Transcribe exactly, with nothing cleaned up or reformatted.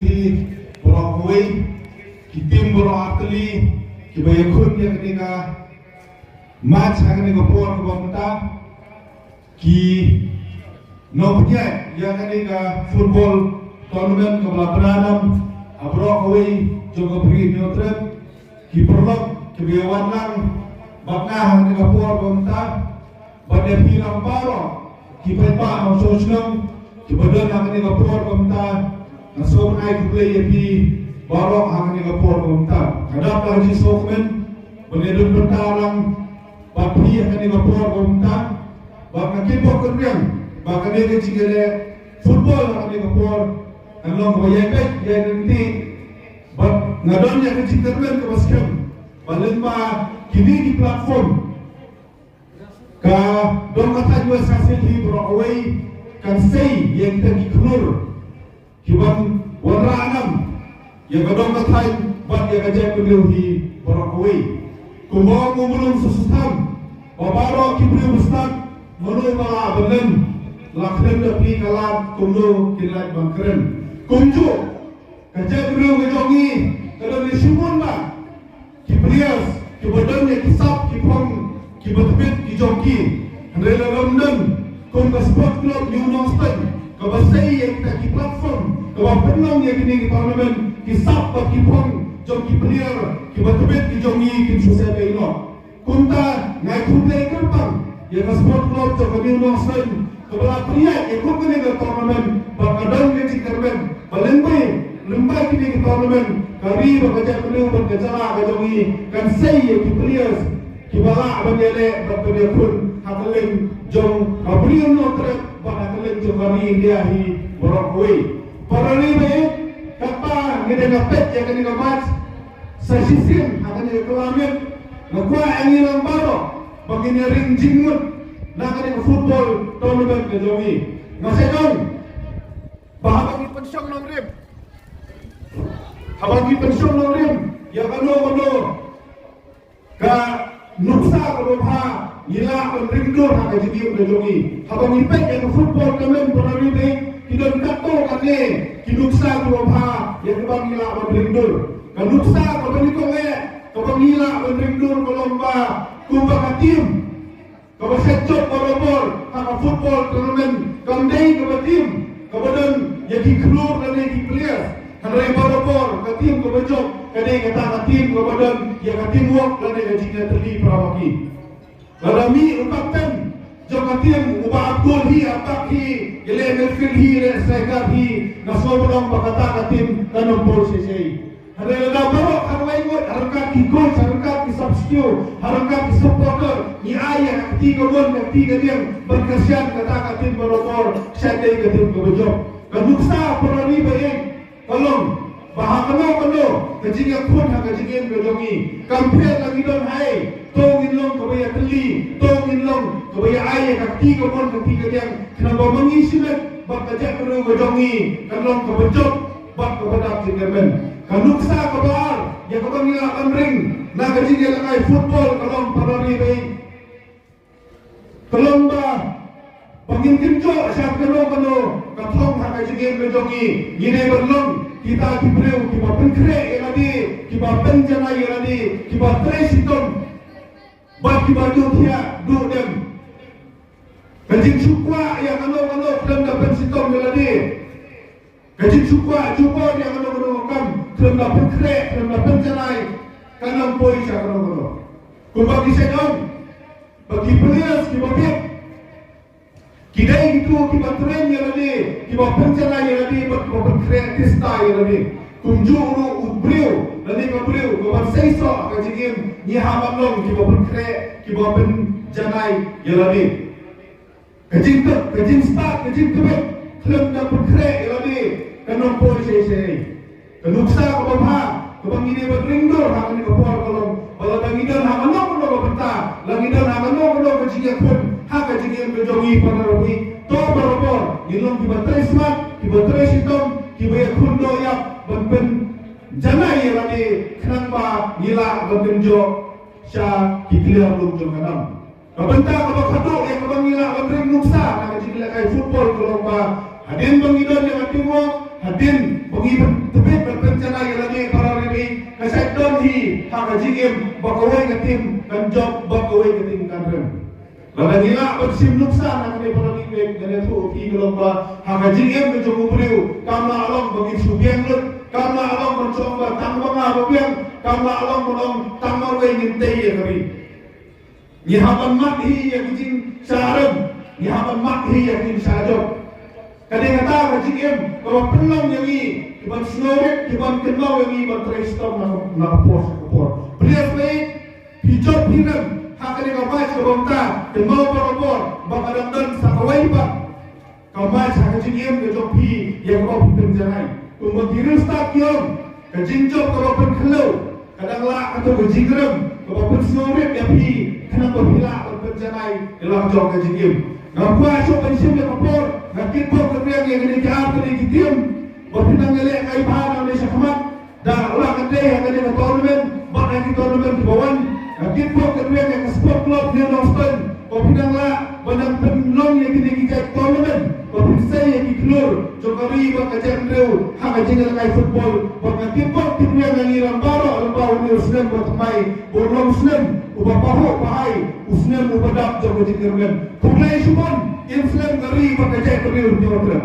Ki baroh kawei, ki tim baroh artylli kiba ïakhun ïa kane ka match ha kane ka por kaba mynta, ki nongpynïaid ïa kane ka football tournament kaba la pynlong ha baroh kawei jong ka Bri Hynñiewtrep, ki paralok kiba ïa wan lang bad nga ha kane ka por kaba mynta, bad ïa phi lang baroh ki paidbah nongshong shnong kiba don ha kane ka por kaba mynta. Nga sngewbha ai khublei ïa phi baroh ha kane ka por kaba mynta. Nga dap ka jingsngewkmen ban ïadon bynta lang bad phi ha kane ka por kaba mynta. Bad nga kyrpad kyrpad ba kane ka jingïaleh football ha kane ka por kan long kaba ïai peit ïai lynti. Bad nga don ïa ka jingkyrmen kaba skhem ba lyngba kine ki platform, ka dong ka thaiñ West Khasi Hills hi baroh kawei kan sei ïa kita ki khlur kiban wanrah nam ïa ka dong ka thaiñ bad ïa ka jaitbynriew hi baroh kawei. Kumba ong u Mulum Sutsutham ba baroh ki briew ba stad, mano ba lah ban len, la khlem da plie ka lad kumno kin lait ban kren. Kumjuh ka jaitbynriew ka jong ngi ka don ïa shibun bha ki players kiba don ïa ki sap ki phong kiba tbit ki jong ki. Hynrei lada ym don kum ka Sport Club New Nongstoiñ kaba sei ïa kita ki platform kaba pynlong ïa kine ki tournament, ki sap bad ki phong jong ki player kiba tbit ki jong ngi kin shu sep ei noh. Kumta nga ai khublei kyrpang ïa ka Sport Club jong ka New Nongstoiñ kaba la pynïaid ïa kum kane ka tournament, bad nga don ka jingkyrmen ba lymbai lymbai kine ki tournament ka ri bad ka jaitbynriew bad ka jylla ka jong ngi kan sei ïa ki players kiba lah ban ïaleh bad ban ïakhun ha kylleng jong ka Bri Hynñiewtrep bad ha kylleng jong ka ri India hi baroh kawei. Para ri bad katba ngi dang ïa peit ïa kane ka match, sa shisien ha kane ka kylla miet nga kwah ïa ngi lang baroh ba ngin ïa ring jingmut na kane ka football tournament ka jong ngi. Nga sngewthuh ba haba ngi pynshong nongrim, haba ngi pynshong nongrim ïa kano kano ka nuksa kaba bha, ngi lah ban ring dur ha ka jingim ka jong ngi. Haba ngi peit ïa ka football tournament, para ri bad ki don katto katne ki nuksa kaba bha ïa kaba ngi lah ban ring dur. Ka nuksa kaba nyngkong eh kaba ngi lah ban ring dur ka long ba kumba ka team kaba shah jop barabor ha ka football tournament kam dei kaba team kaba don ïa ki khlur lane ki players, hynrei barabor ka team kaba jop ka dei kata ka team kaba don ïa ka teamwork lane ka jingïatylli para bangeit. Lada mih u captain jong ka team uba ap goal hi, ap back hi, ïaleh midfield hi, ïaleh striker hi, nga sngewbha ba kata ka team kan ym poi shisha. Hynrei lada baroh kawei ngut, ha ryngkat ki coach, ha ryngkat ki substitute, ha ryngkat ki supporter, ngi ai ïa ka kti ka bun, ka kti ka diang ban kyrshan kata ka team barabor, shah dei ka team kaba jop. Ka nuksa para ri bad ïing ka long ba ha kano kano ka jingïakhun ha ka jingim ka jong ngi, kam pher la ngi don haei, to ngin long kaba ïatylli, to ngin long kaba ïa ai ïa ka kti ka bun, ka kti ka diang, khnang ba ma ngi shimet bad ka jaitbynriew ka jong ngi kan long kaba jop bad kaba dap jingkyrmen. Ka nuksa kaba ar ïa kaba ngi lah ban ring na ka jingïalehkai football ka long, para ri bad ïing, ka long ba, ba ngin kynjoh sha kano kano ka thong ha ka jingim ka jong ngi, ngi dei ban long kita ki briew kiba pynkhreh ïa lade, kiba pynjanai ïa lade, kiba trei shitom bad kiba duh thiah duh dem. Ka jingshu kwah ïa kano kano khlem da pynshitom ïa lade, ka jingshu kwah jubor ïa kano kano ka kam khlem da pynkhreh, khlem da pynjanai, kan ym poi sha kano kano. Kumba ki seng ong ba ki players kiba bit ki dei kito kiba train ïa lade, kiba pynjanai ïa lade bad kiba pynkhreh tista ïa lade. Kumjuh ruh u briew lane ka briew kaban seisoh ha ka jingim, ngi hap ban long kiba pynkhreh, kiba pynjanai ïa lade. Ka jingtep, ka jingstad, ka jingtbit khlem da pynkhreh ïa lade kan ym poi shisha shisha. Ka nuksa kaba bha kaba ngi dei ban ring dur ha kane ka por ka long ba lada ngi don ha kano kano ka bynta, la ngi don ha kano kano ka jingïakhun ha ka jingim ka jong ngi, para ri bad ïing, to barabor ngin long kiba trei smat, kiba trei shitom, kiba ïakhun doh ïap ban pynjanai ïa lade khnang ba ngi lah ban kynjoh sha ki kliar lum jong ka nam. Ka bynta kaba khadduh ïa kaba ngi lah ban ring nuksa na ka jingïalehkai football ka long ba hadien ba ngi don ïa ka teamwork, hadien ba ngi ban Ka jingim ba kawei ka tim kan jop, ba kawei ka tim kan rem. Lada ngi lah ban shim nuksan ha kane para lynti, nga ïathuh ïa phi ka long ba ha ka jingim ka jong u briew kam lah long ba ngin shu biang lut, kam lah long ban shu ong ba tang ba nga ba biang, kam lah long ban ong tang marwei ngin tei ïa ka ri. Ngi hap ban mad hi ïa ka jingshah rem, ngi hap ban mad hi ïa ka jingshah jop. Ka dei kata ka jingim kaba pynlong ïa ngi ki ban sngewrit, ki ban kynmaw ïa ngi ban trei shitom na ka, na ka por sha ka por. Phi jop phi rem ha kane ka match kaba mynta, kynmaw barabor ba ka dang don sa kawei pat ka match ha ka jingim ka jong phi ïa kaba phi pynjanai. Kumba ki riewstad ki ong, ka jingjop kaba pynkhyndew ka dang lah kato ka jingrem kaba pynsngewrit ïa phi, khnang ba phi lah ban pynjanai ïa la ka jong ka jingim. Ngam kwah shuh ban shim ïa ka por, nga kitbok kyrpang ïa kine ki ar tylli ki tim ba phin nang ïaleh kai bha nangne shakhmat. Da la ka dei ha kane ka tournament bad ha ki tournament kiba wan, nga kitbok kyrpang ïa ka Sport Club New Nongstoiñ ba phin nang lah ban nang pynlong ïa kine ki jait tournament ba phin sei ïa ki khlur jong ka ri bad ka jaitbynriew ha ka jingïalehkai football. Bad nga kitbok kyrpang ïa ngi lang baroh lyngba une u snem ba thymmai, ba un long u snem uba pahuh pahai, u snem uba dap jong ka jingkyrmen. Khublei shibun, im slem ka ri bad ka jaitbynriew. Ngi wan trep.